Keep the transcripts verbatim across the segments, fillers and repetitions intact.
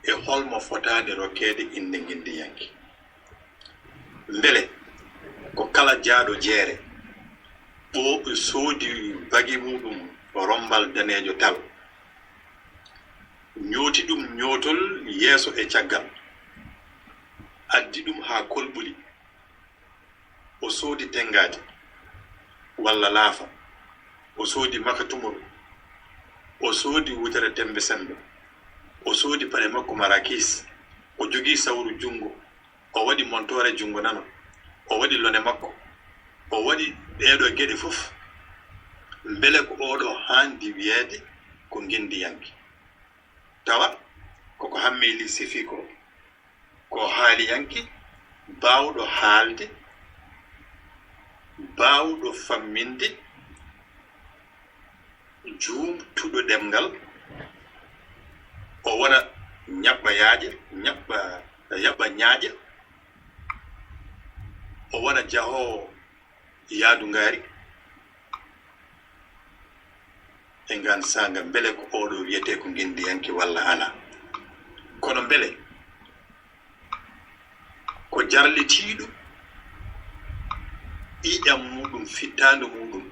e hol mo fotaani rokkeede innde ngenndiyanke. Mbele ko kala jahɗo jeere ɓo soodi bagi muɗum rommbal daneejo tal, ñooti ɗum ñootol yeeso e caggal, addi ɗum haa kolɓuli, o soodi tenngaade walla laafa, o soodi makatumuru, o soodi wudere temmbe semmbe, o soodi paɗe makko marakis, o jogii sawru junngo, o waɗi montoore junngo nano, o waɗi lone makko, o waɗi ɗeeɗoo geɗe fof. Mbele ko oɗo haandi wiyeede ko ngenndiyanke? Tawa koko Hammeli sifi ko, ko haaliyanke, baawɗo haalde, baawɗo famminde, juumtuɗo ɗemngal, o wona ñaɓɓa yaaƴe, ñaɓɓa, yaɓɓa ñaaƴe, o wona jahoowo yaadu ngaari. E ngaan saanga, mbele ko oɗo wiyetee ko ngenndiyanke walla alaa? Kono mbele ko jarlitiiɗo ƴiiƴam muɗum, fittaandu muɗum,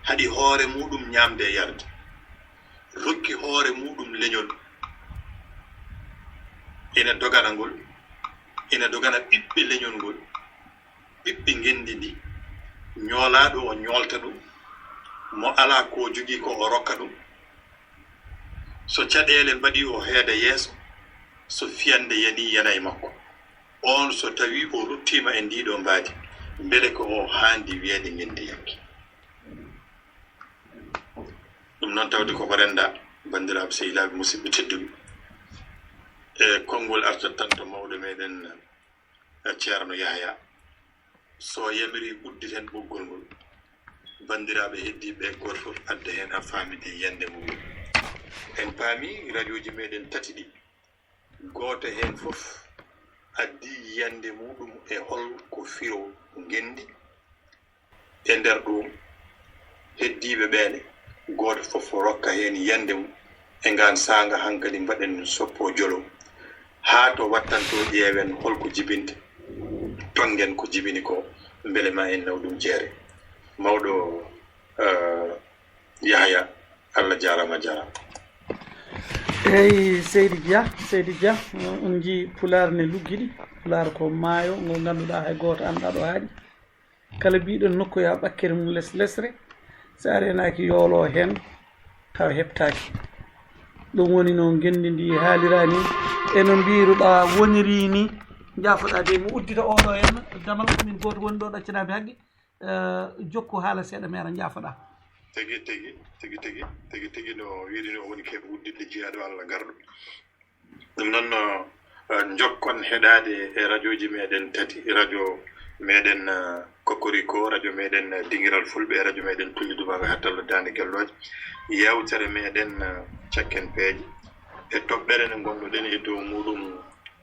haɗi hoore muɗum ñaamde e yarde, rokki hoore muɗum leñol, ina dogana ngol, ina dogana ɓiɓɓe leñol ngol, ɓiɓɓe ngenndi ndi, ñoolaaɗo o ñoolta ɗum, mo alaa ko jogii ko o rokka ɗum. So caɗeele mbaɗii o heeda yeeso, so fiyannde yanii yana e makko. Oon so tawii o ruttiima e ndiiɗoo mbaadi, mbele ko o haandi wiyeede ngenndiyanke? Ɗum noon tawde koko renndaa, banndiraaɓe sehilaaɓe musidɓe tedduɓe, e konngol artat tan to mawɗo meɗen, e Ceerno Yahya. So yamirii udditen ɓoggol ngol, banndiraaɓe heddiiɓe, gooto fof adda heen a faamide yiyannde mum. En paami rajooji meɗen tati ɗi, gooto heen fof addi yiyannde muɗum e hol ko firo ngenndi. E nder ɗum, heddiiɓe ɓee ne, gooto fof rokka heen yiyannde mum. E ngaan saanga hankadi mbaɗen soppo jolo, haa to wattanto ƴeewen hol ko jibinta, tonngen ko jibini ko, mbele ma en naw ɗum jeere. Mawɗo, eh, Yahya, Allah jaaraama, a jaaraama. Eyi, Seydi Dia, Seydi Dia, on njii Pulaar ne luggiɗi. Pulaar ko maayo ngo ngannduɗaa hay gooto anndaa ɗo haaɗi. Kala biiɗo nokku yo a ɓakkere mum les lesre, so a reenaaki yoolo heen, taw heɓtaaki. Ɗum woni no ngenndi ndi haalira ni, e no mbiiruɗaa woniri ni. Njaafoɗaa de, mi uddita oɗo heen damal, ko min gooto woni ɗo ɗaccanaaɓe haqqe. Eh, jokku haala seeɗa, meera, njaafoɗaa. Tigi, tigi, tigi, tigi, tigi, tigi, no wiiri ni, o woni keɓe udditde jiyaaɗo Allah garɗo. Ɗum noon, no, eh, njokkon heɗaade e rajooji meɗen tati, rajo meɗen, eh, Kokoriko, rajo meɗen, eh, Dingiral Fulɓe, e rajo meɗen Tulli Dumaɓe Hattallo Daande Gellooje. Yeewtere meɗen, eh, Cakken Peeje, e toɓɓere nde ngonnoɗen e dow muɗum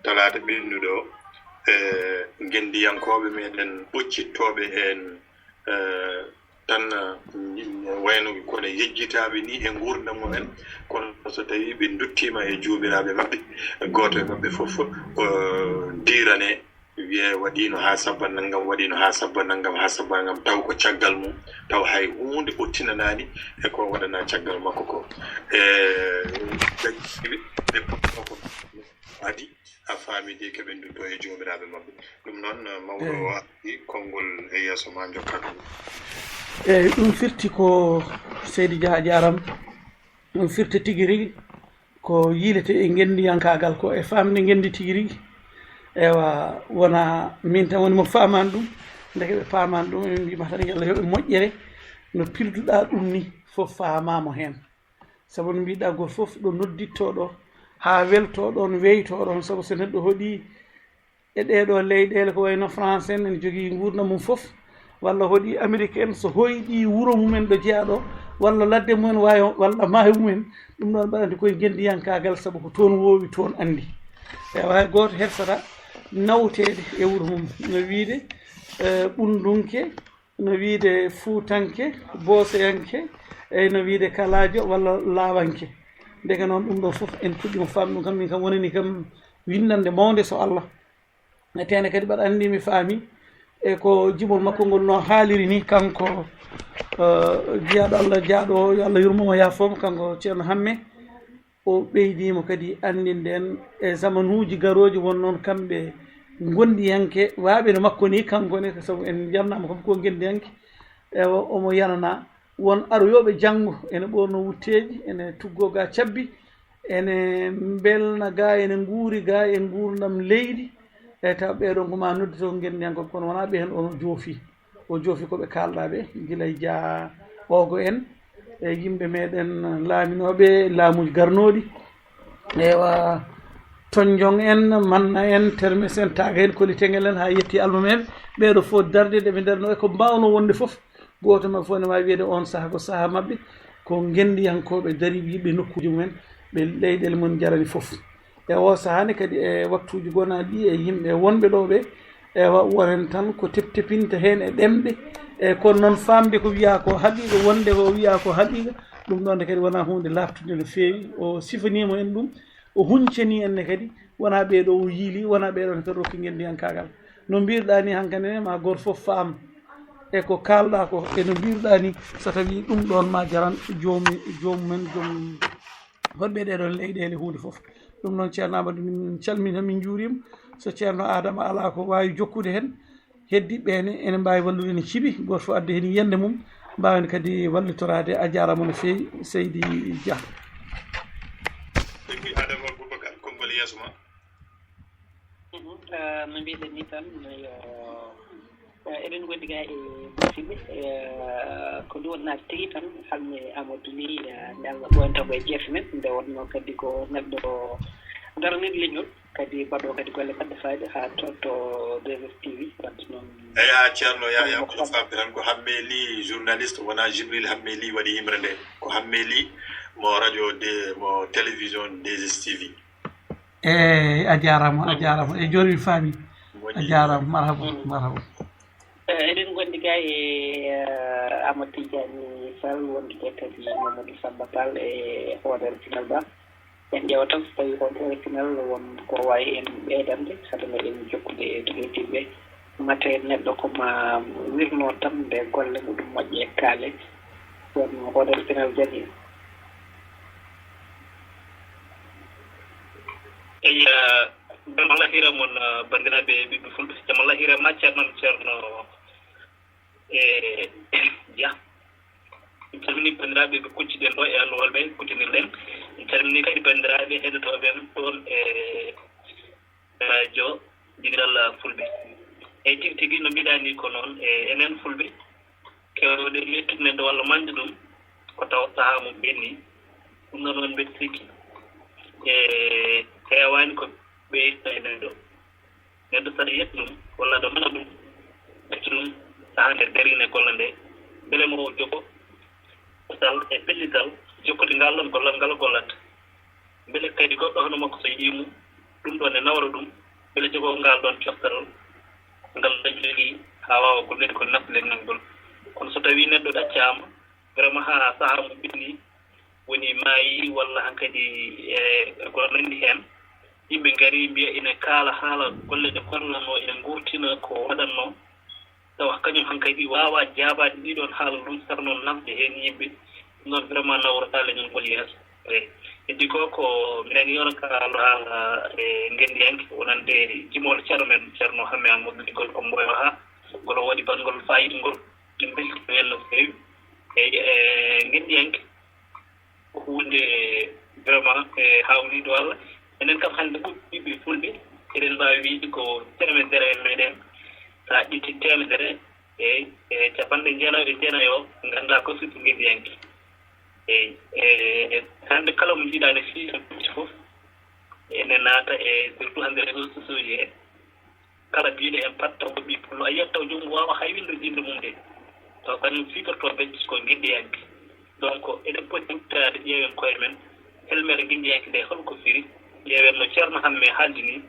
talaata ɓennuɗo o, e ngenndiyankooɓe meɗen ɓoccittooɓe en, eh, tan, eh, wayno kono yejjitaaɓe ni e nguurndam mumen, kono so tawii ɓe nduttiima e juumiraaɓe maɓɓe, gooto e maɓɓe fof, eh, diirane, wiyee waɗiino haa sabba nanngam, waɗiino haa sabba nanngam, haa sabba nanngam, taw ko caggal mum, taw hay huunde ɓottinanaani e ko waɗanaa caggal makko ko. E ɓe, ɓe, ɓe, adi, a faami de, keɓe ndutto e joomiraaɓe maɓɓe. Ɗum noon, mawɗo o addi konngol e yeeso ma, njokka ɗum. Eyi, ɗum firti ko, Seydi Dia, a jaaraama. Ɗum firti tigi rigi ko yiilete e ngenndiyankaagal, ko e faamde ngenndi tigi rigi. Ewa, wona min tan woni mo faamaani ɗum. Ndeke ɓe paamaani ɗum, eɓe mbiima tan yalla yo ɓe moƴƴere. No pirduɗaa ɗum ni, fof faamaama heen. Sabu no mbiɗa, gooto fof ɗo noddittoo ɗo, haa weltoo ɗoon, weytoo ɗoon, sabu so neɗɗo hoɗii e ɗee ɗoo leyɗeele, ko wayno France en, ene jogii nguurndam mum fof, walla hoɗii Amérique en, so hoyɗii wuro mum en ɗo jeyaa ɗo, walla ladde mum en, waawi, walla maayo mum en, ɗum ɗoon mbaɗata koye ngenndiyankaagal, sabu ko toon woowi, toon anndi. Ewa, hay gooto hersataa nawteede e wuro mum, no wiyde, eh, ɓunndunke, no wiyde fuutanke, boosoyanke, e no wiyde kalaajo walla laawanke. Ndeke noon ɗum ɗo fof en puɗɗima faam ɗum kam, min kam wonani kam winndande mawnde so Allah. E tene kadi mbaɗa anndi mi faami e ko jimol makko ngol no haaliri ni kanko, eh, jiyaaɗo Allah jaaɗo o, yo Allah yurmo mo yaafo mo, kanko Ceerno Hamme. O ɓeydiima kadi anndinde en e zamanuuji garooji won noon kamɓe ngondiyanke waaɓe no makko ni kanko ne, sabu en njarnaama kam ko ngondiyanke. Ewa, omo yanana won aroyooɓe janngo, ene ɓoorno wutteeji, ene tuggoo ga cabbi, ene mbelna ga, ene nguuri ga e nguurndam leydi. E taw ɓeeɗo ko ma noddito ngondiyanke, kono wonaa ɓe heen o joofi. O joofi ko ɓe kaalɗaa ɓe, gila e Dia Ogo en, e yimɓe meɗen laaminooɓe laamuuji garnooɗi. Ewa, Tonjon en, Manna en, Termes en, Taaga en, Koli Tengel en, haa yetti almameeɓe. Ɓeeɗo fof darde ɗe ɓe darnoo e ko mbaawnoo wonde fof. Gooto maɓɓe fof ne waawi wiyeede oon sahaa ko sahaa maɓɓe. Ko ngenndiyankooɓe dariiɓe yiɓɓe nokkuuji mumen, ɓe leyɗeele mum njarani fof. E oo sahaa ne kadi, e waktuuji gonaaɗi ɗi, e yimɓe wonɓe ɗo ɓe, ewa, wonen tan ko teptepinta heen e ɗemɗe. E kono noon, faamde ko wiyaa ko haqiiqa, wonde ko wiyaa ko haqiiqa, ɗum ɗoon ne kadi wonaa huunde laaɓtunde no feewi. O sifaniima en ɗum, o huncanii en ne kadi, wonaa ɓee ɗo o yiili, wonaa ɓee ɗo ne kadi rokki ngenndiyankaagal. No mbiyruɗaa ni hankadi ne, ma gooto fof faam e ko kaalɗaa ko, e no mbiyruɗaa ni, so tawii ɗum ɗoon ma jaran joomi, joomumen, joom honɓe ɗee ɗoon leyɗeele huunde fof. Ɗum noon, Ceerno Amadou, min calminii, min njuuriima. So Ceerno Adama alaa ko waawi jokkude heen, heddiiɓe ɓe ne ene mbaawi wallude, ene ciɓi, gooto fof adda heen yiyannde mum, mbaawen kadi wallitoraade. A jaaraama no feewi, seydi Dia. Seydi Adama Boubacar, konngol yeeso ma. Mhm. Eh, no mbiɗen ni tan, yo, eh, eɗen ngondi ga e musiɓɓe, eh, ko ɗum woni naati tigi tan, Hammet Amadou ni, eh, nde Allah ɓooyanta ko e jeefe men, nde wonnoo kadi ko neɗɗo daraniiɗo leñol, kadi mbaɗo kadi golle baɗɗe fayida haa to, to deux S T V, wadde noon. Eya, Ceerno Yaya, kono famde tan ko Hammee Ly, journaliste, wonaa Jibril Hammee Ly waɗi yimre nde, ko Hammee Ly mo radio de, mo télévision deux S T V. Eey, a jaaraama, a jaaraama. E jooni mi faami. A jaaraama, marhaba, marhaba. Eh, eɗen ngondi ga e, eh, Amadou Tidiani Sall, wondude kadi Mamadou Samba Tall e hoodere Pinal Ba. En ƴeewa tan so tawii hoodere Pinal won ko waawi en ɓeydande, hade meɗen jokkude e toɓɓitiiɓe. Mate neɗɗo ko ma wirno tan nde golle muɗum moƴƴe e kaale. Kono hoodere Pinal jani. Eyi, eh, jam Allah hiira mon, eh, banndiraaɓe ɓiɓɓe Fulɓe. Jam Allah hiira ma, Ceerno am, Ceerno, eh, Dia. En calminii banndiraaɓe ɓe kucciɗen ɗo e alluwal ɓe kuccinirɗen. En calminii kadi banndiraaɓe heɗotooɓe en ɗoon e radio Dingiral Fulɓe. Eyi, tigi tigi, no mbiɗaa ni ko noon, e enen Fulɓe, keewɗen yettude neɗɗo walla mañde ɗum, ko tawa sahaa mum ɓenni. Ɗum noon, on mbeɗa sikki, e heewaani ko ɓeyda e neɗɗo. Neɗɗo, saɗa yetta ɗum, walla aɗa mana ɗum, accu ɗum sahaa nde darine golle nde, mbele mo o jogo posal e pellital jokkude ngal ɗon gollal ngal o gollata. Mbele kadi goɗɗo hono makko so yiɗii mo, ɗum ɗon ne nawra ɗum, mbele jogoo ngal ɗon coftal ngal jogii haa waawa gollude ko nafde ngal ngol. Kono so tawii neɗɗo ɗaccaama, vraiment haa sahaa mum ɓenni, woni maayi walla hankadi e ko nanndi heen, yimɓe ngari mbiya ina kaala haala golle ɗe kollatnoo, ina nguurtina ko waɗatnoo, tawa kañum hankadi waawaa jaabaade ɗii ɗoon haala ɗum, sara noon nafde heen yimɓe. Ɗum noon vraiment nawrataa leñol ngol yeeso. Eey. Heddi ko, ko minen yewno ka haala e ngenndiyanke, wonande jimol ceerno men, Ceerno Hammee Amadou Digol Omboyo haa ngol o waɗi banngol faayida ngol. Min mbeltiima heen no feewi. Eey, e ngenndiyanke ko huunde vraiment, e, haawniiɗo Allah. Enen kam hannde fof ɓiɓɓe Fulɓe, eɗen mbaawi wiyde ko teemedere e meɗen, so a ƴetti teemedere, e, e capanɗe jeenayo e jeenayo, nganndaa ko surtout ngenndiyanke. Eey, e, hannde kala mo njiiɗaa ne fiya fof, ene naata e surtout hannde réseaux sociaux ji he. Kala biiɗo heen pat taw ko ɓii pullo, a yiyat taw joomum waawa hay winndorde innde mum nde. Taw kañum fiitortoo becce ko ngenndiyanke. Donc, eɗen poti huttaade ƴeewen koye men, helmere ngenndiyanke nde, hol ko firi? Ƴeewen no Ceerno Hammee haaldi ni,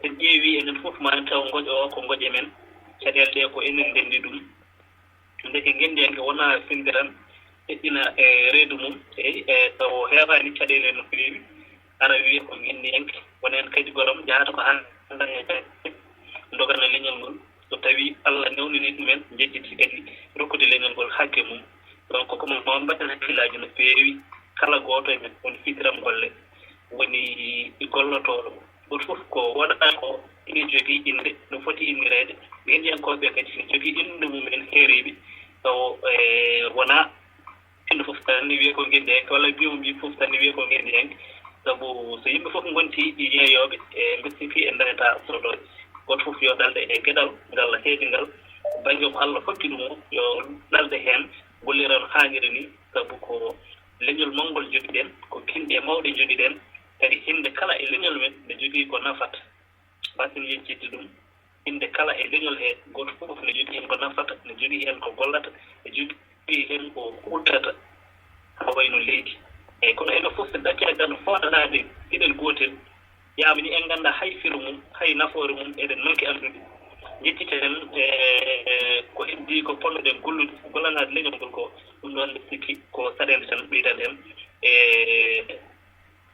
en ƴeewi enen fof ma en taw ngoƴo o ko ngoƴe men, caɗeele ɗe ko enen ndenndi ɗum. Ndeke ngenndiyanke wonaa finnde tan, heɓɓina e reedu mum, eyi, e taw o heewaani caɗeele no feewi, ara wiye ko ngenndiyanke, woneen kadi gorom jahata ko hannda e jannde, dogana leñol ngol, so tawii Allah newnini ɗumen, njedditi kadi rokkude leñol ngol hakke mum. Donc, ko mo mbaɗen hakkillaaji no feewi, kala gooto e men woni fitiram golle, woni gollotooɗo. Gooto fof ko wonaa ko ene jogii innde no foti innireede. Ngenndiyankooɓe kadi ene jogii innde mum en heereeɓe, taw, e, wonaa Pullo fof tan ne wiye ko ngenndiyanke, walla biyoowo mbiyi fof tan ne wiye ko ngenndiyanke. Sabu so yimɓe fof ngonti yeeyooɓe, e mbirti fii en ndañataa sodooɓe. Gooto fof yo ɗalde e geɗal ngal heedi ngal, bannge mo Allah hokki ɗum o, yo ɗalde heen, gollira no haaniri ni, sabu ko leñol manngol njogiɗen, ko kinɗe mawɗe njogiɗen, kadi hinde kala e leñol men ne jogii ko nafata. Basin yeccitde ɗum, innde kala e leñol he, gooto fof ne jogii heen ko nafata, ne jogii heen ko gollata, ne jogii heen ko huttata, ko wayno leydi. Eyi, kono enen fof, so ɗaccaani tan fooɗanaade geɗel gootel, yaama ni en nganndaa hay firo mum, hay nafoore mum, eɗen manki anndude. Njettiten, e, ko heddii ko ponnoɗen gollude, gollanaade leñol ngol ko, ɗum ɗoon mbiɗa sikki ko saɗeende tan ɓeydande en. E,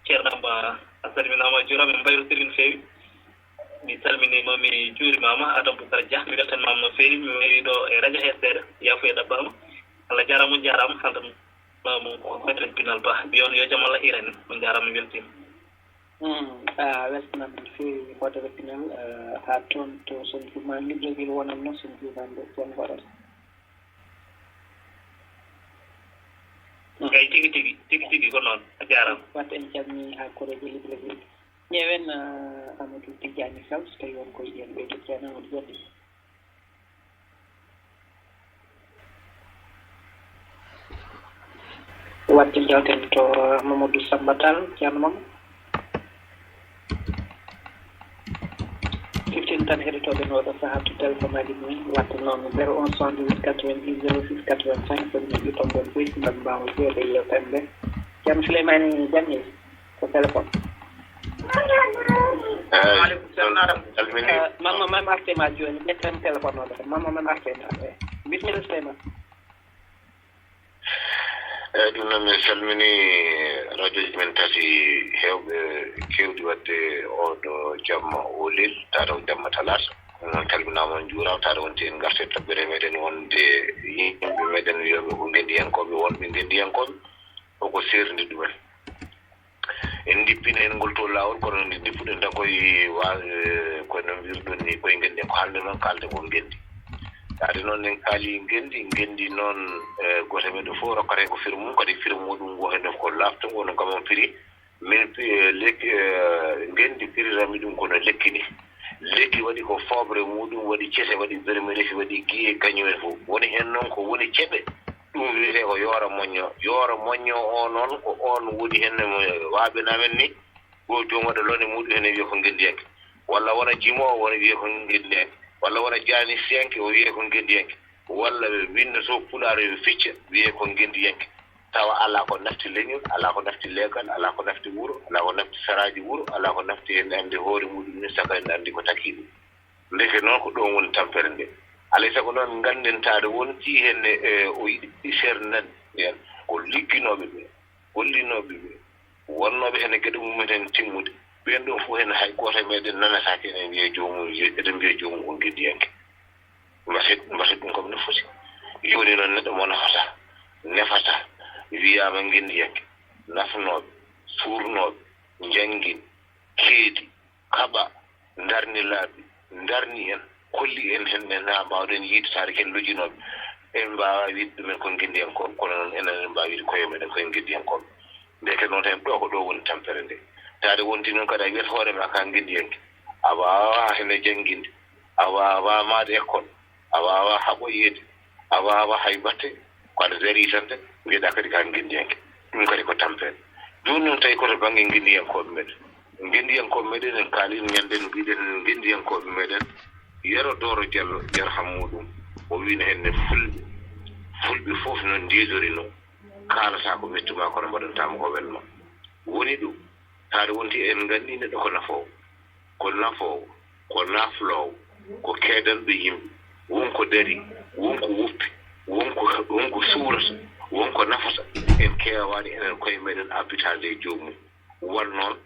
Ceerno Amba, a salminaama, a juuraama, en mbayrotirii no feewi. Mi salminiima, mi juurimaama, Adam Boubacar Dia, mi weltanimaama no feewi, mi wayri ɗo e radio he seeɗa, yaafuya ɗaɓɓaama. Allah jaaraama, on njaaraama, haaldanmaama ko Badara Pinal Ba, mbiyon yo jam Allah hiran en, on njaaraama, mi weltiima. Hmm, a weltanaama no feewi, Badara Pinal, eh, haa toon to Sonngo Fuɗ ma Libreville wonatno, Sonngo Fuɗ ma nde jam mbaɗata. Eyi, tigi, tigi, tigi, tigi, ko noon. A jaaraama. Waɗde en calminii haa koreejo Libreville. Ƴeewen, ah, Amadou Tidiani Sall, so tawii won ko yiɗen ɓeydude, Ceerno Amadou Jonde. Waɗde njawten to Mamadou Samba Tall, Ceerno Mamadou. Fifteen tan heɗotooɓe no oɗo sahaa to téléphone aji mum, waɗde noon zéro un soixante-dix-huit quatre-vingt-dix zéro six quatre-vingt-cinq, so ɓe njiɗi toon ɗon fof, ngam mbaawa jeeɗe e yeewtere nde. Ceerno Souleymani Jamil, ko téléphone. Eeyi. Waaleykum salam. Salmini. Eh, Mamma, Mamma Artema jooni, ƴetten téléphone o ɗo. Mamma, Mamma Artema. Eh, bismilla, Souleymane. Eeyi, ɗum noon, min calminii radiooji men tati heewɓe keewɗi waɗde oo ɗoo jamma oo lel, tawa ko jamma talaata. Ɗum noon, calminaama, on njuuraama, tawa wonti en ngartii e toɓɓere meeɗen wonde yimɓe meeɗen wiyooɓe ko ngenndiyankooɓe, wonɓe ngenndiyankooɓe, ko ko seerndi ɗumen. En ndippina heen ngol to laawol, kono nde ndippuɗen tan koye wa-, eh, koye no mbirɗon ni, koye ngenndi, ko hannde noon kaalten ko ngenndi. Tawde noon en kaalii ngenndi, ngenndi noon, eh, gooto e meeɗen fof rokkata heen ko firo mum, kadi firo muɗum gooto heen ko laaɓtungo, no kam on firi. Min pi-, eh, lekki, eh, ngenndi piriranmi ɗum ko no lekki ni. Lekki waɗi ko fooɓre muɗum, waɗi cese, waɗi bermerefi, waɗi giye, kañum en fof. Woni heen noon ko woni ceɓe, ɗum wiyetee ko yoora moƴƴo. Yoora moƴƴo o noon ko oon woni heen no waaɓe amen ni. Ɗo joom waɗa loone muɗum heen wiya ko ngenndiyanke. Walla wona jimoowo wona wiya ko ngenndiyanke. Walla wona jaanisiyanke o wiya ko ngenndiyanke. Walla ɓe winnda to pulaar yo ficca wiya ko ngenndiyanke. Tawa alaa ko nafti leñol, alaa ko nafti leegal, alaa ko nafti wuro, alaa ko nafti saraaji wuro, alaa ko nafti heen anndi hoore muɗum ni, saka en anndi ko taki ɗum. Ndeke noon ko ɗoon woni tampere nde. Alay sago noon ngannden taade wonti heen ne, e, o yiɗi seernande en ko ligginooɓe ɓe, gollinooɓe ɓe, wonnooɓe heen e geɗe mum en heen timmude. Ɓeen ɗoon fof heen hay gooto e meeɗen nanataake enen wiya joomum, eɗen mbiya joomum ko ngenndiyanke. Mbasi, mbasi ɗum kam no foti. Jooni noon neɗɗo mo nafata, nefata, wiyaama ngenndiyanke, nafnooɓe, suurnooɓe, njanngin, keedi, kaɓa, ndarni laabi, ndarni en, kolli en heen ne na mbaawɗen yiide taade ken lojinooɓe. En mbaawaa wiide ɗumen ko ngenndiyankooɓe, kono noon enen en mbaawi wiide koye meeɗen koye ngenndiyankooɓe. Ndeke noon heen ɗo ko ɗo woni tampere nde. Taade wonti noon kadi a wiyat hoore ma ka ngenndiyanke. A waawaa heen e jannginde. A waawaa maade école. A waawaa haɓoyeede. A waawaa hay batte. Ko aɗa darii tan de, mbiyeɗaa kadi ko a ngenndiyanke. Ɗum kadi ko tampere. Jooni noon tawi ko to bannge ngenndiyankooɓe meɗen. Ngenndiyankooɓe meɗen en kaalii ñande no mbiɗen ngenndiyankooɓe meɗen. Yero Dooro Jallo, yarham muɗum, o wiino heen ne fulɓe, fulɓe fof no ndiidorinoo, kaalata ko mettu ma kono mbaɗantaa mo ko welma. Woni ɗum, taade wonti en nganndi neɗɗo ko nafoowo. Ko nafoowo, ko nafloowo, ko keedanɗo yimɓe, won ko darii, won ko woppi, won ko, won ko suurata, Won ko nafata en keewaani enen koye meɗen abbitaade e joomum. Won noon